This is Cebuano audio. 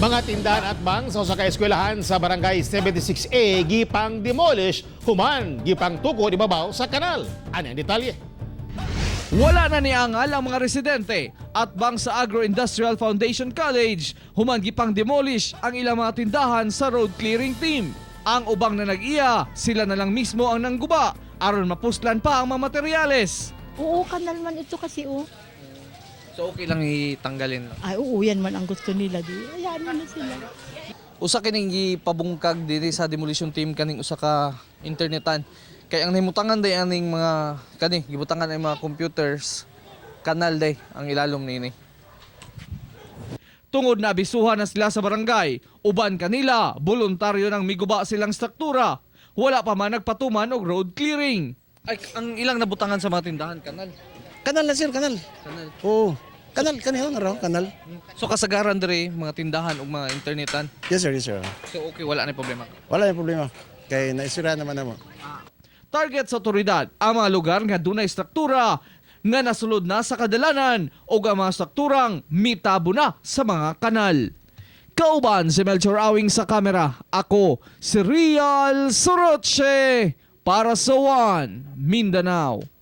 Mga tindahan at bang sa usa ka eskwelahan sa Barangay 76A gipang demolish human gipang tukod ibabaw sa kanal. Ano ang detalye? Wala na niangal ang mga residente at bang sa Agro-Industrial Foundation College, human gipang demolish ang ilang mga tindahan sa road clearing team. Ang ubang na nag-iya, sila na lang mismo ang nangguba aron mapuslan pa ang mga materyales. Oo, kanal man ito kasi oh. So okay lang itanggalin. Ay, oo, yan man ang gusto nila. Di. Ayan mo na sila. Usa kining gipabungkag diri sa demolition team kaning usa ka internetan. Kay ang nahimutangan day aning mga kani gibutangan ang mga computers, kanal day ang ilalom niini. Tungod na abisuhan na sila sa barangay, uban kanila, voluntaryo nang miguba silang struktura. Wala pa man nagpatuman og road clearing. Ay, ang ilang nabutangan sa mga tindahan, kanal. Kanal na, sir, kanal. Kanal. Oo. Kanal, kanil nga raw, kanal. So kasagaran diri mga tindahan ug mga internetan. Yes sir, yes sir. So okay, wala na problema. Wala yung problema. Kay naisira naman na mo. Target sa otoridad ang mga lugar nga dunay struktura nga nasulod na sa kadalanan o ang mga strukturang mitabo na sa mga kanal. Kauban si Melchor Awing sa kamera. Ako si Rial Soroche para sa One Mindanao.